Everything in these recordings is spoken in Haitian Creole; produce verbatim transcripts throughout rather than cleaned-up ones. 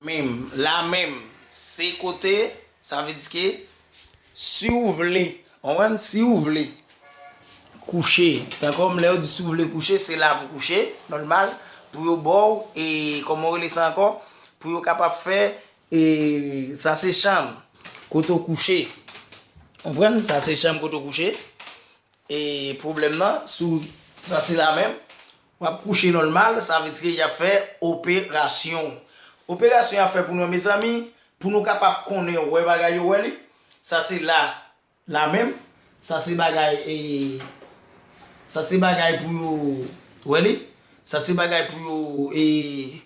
Menm, la menm, se kote, sa vle di ke si w vle, w konprann, si w vle kouche, tankou lè yo di si w vle kouche, se la pou kouche, nòmal, pou yo ba w, e kòman w rele sa ankò, pou yo kapab fè, e sa se chanm, kote w kouche, w konprann, sa se chanm kote w kouche. E pwoblèm nan, sou sa se la menm, w ap kouche nòmal, sa vle di ke y ap fè operasyon. Operasyon y ap fè pou nou, mezanmi, pou nou kapab konnen, wè bagay yo, wè li. Sa se la, la menm. Sa se bagay, e, sa se bagay pou yo, wè li. Sa se bagay pou yo, e,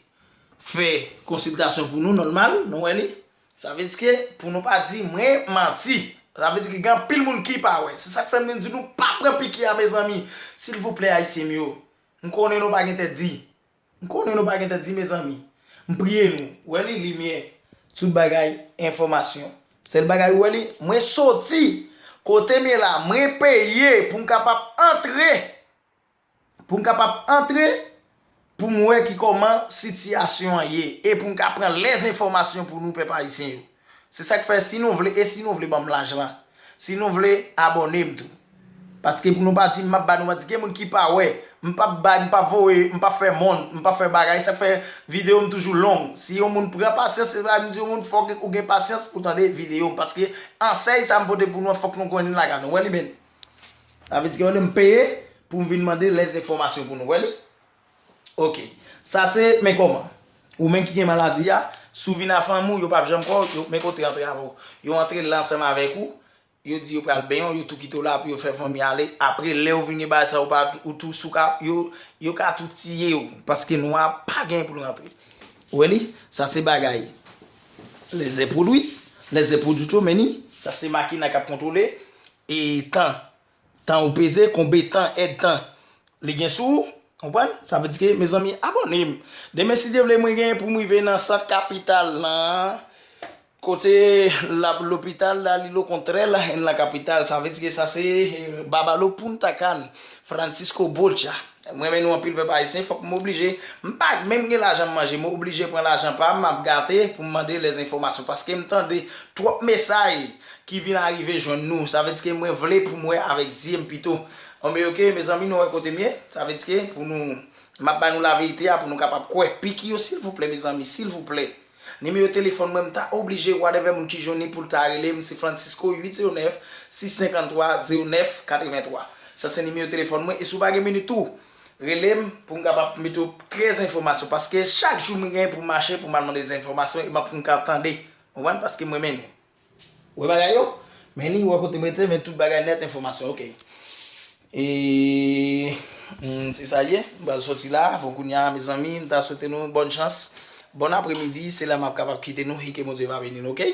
fè konsiltasyon pou nou, nòmal, nou wè li. Sa vle di ke, pou nou pa di mwen manti, sa vle di ke gen anpil moun ki pa wè. Se sa k fè m vin di nou pa pran piki a, mezanmi. Silvouplè, Ayisyen m yo. M konnen nou pa gen tèt di. M konnen nou pa gen tèt di, mezanmi. M priye nou. Wè li, limyè, tout bagay, enfòmasyon. Sèl bagay ou wè li, mwen soti kote m ye la, mwen peye pou m kapab antre pou m kapab antre, pou m wè ki kòman sitiyasyon an ye, e pou m ka pran lèzenfòmasyon pou nou, pèp ayisyen yo. Se sa k fè, si nou vle, e si nou vle ban m lajan an, si nou vle abòne m tou. Paske pou nou pa di m ap ba nou manti, gen moun ki pa wè, m p ap bay, m p ap voye, m p ap fè mond, m p ap fè bagay, sa k fè videyo m toujou long. Si yon moun pran pasyans, se pa m di yon moun fòk ou gen pasyans pou tande videyo m, paske ansèy sa m pote pou nou an, fòk nou konnen l lakay nou. Wè li menm. Sa vle di ke yo di m peye pou m vin mande lèzenfòmasyon pou nou. Wè li? Oke. Sa se, men kòman? Ou menm ki gen maladi a, si w vin a fanmi w, yo p ap janm kwè w, yo, men kote yo antre avè w. Yo antre la ansanm avèk ou, yo di yo pral benyen w, yo tou kite w la pou yo fè fanmi ale. Apre, lè w vin gen bagay sa, ou pa, ou tou sou ka, yo, yo ka tou tiye w, paske nwa pa gen pou l rantre. Ou wè li? Sa se bagay. Lèzè pwodwi, lèzè pwodwi tou, men ni, sa se makina k ap kontwole, e tan, tan ou peze, konbe tan, èdtan li gen sou ou, konprann? Sa vle di ke, mezanmi, abòne m. Demen, si Dye vle, mwen genyen pou m rive nan sant kapital lan, kote la, lopital la, li lokontrè la, en la kapital. Sa vle di ke sa se, eh, Babalo Punta Can, Francisco Bocha. Mwen renmen nou anpil, pèp ayisyen, fòk m oblije, m pa menm gen lajan m manje, m oblije pran lajan pa m, m ap gate pou m mande lèzenfòmasyon, paske m tande twòp mesaj ki vin arive jwenn nou. Sa vle di ke mwen vle pou m wè avèk zye m pito. Anben, oke, mezanmi, nou wè kote m ye. Sa vle di ke pou nou, m ap ba nou laverite a pou nou kapab kwè. Piki yo, silvouplè, mezanmi, silvouplè. Nimewo telefòn mwen, m ta oblije, whatever moun ki jwenn li pou l ta rele m, se Francisco, uit zewo nèf, sis senkanntwa, zewo nèf, katrevenntwa. Sa se nimewo telefòn mwen. E si w pa gen minit tou, rele m pou m kapab mete w trè enfòmasyon. Paske chak jou mwen gen pou m mache, pou m al mande enfòmasyon, e m ap pou m ka tande. Ou konprann? Paske mwen menm. Wè bagay yo? Men li, wè kote m rete, men tout bagay nèt, enfòmasyon, oke. E, mm, se sa l ye. M pral soti la. Bon, kounye a, mezanmi, m ta swete nou bòn chans. Bon apremidi, se la m ap kapab kite nou, e ke Bondye va beni nou, oke?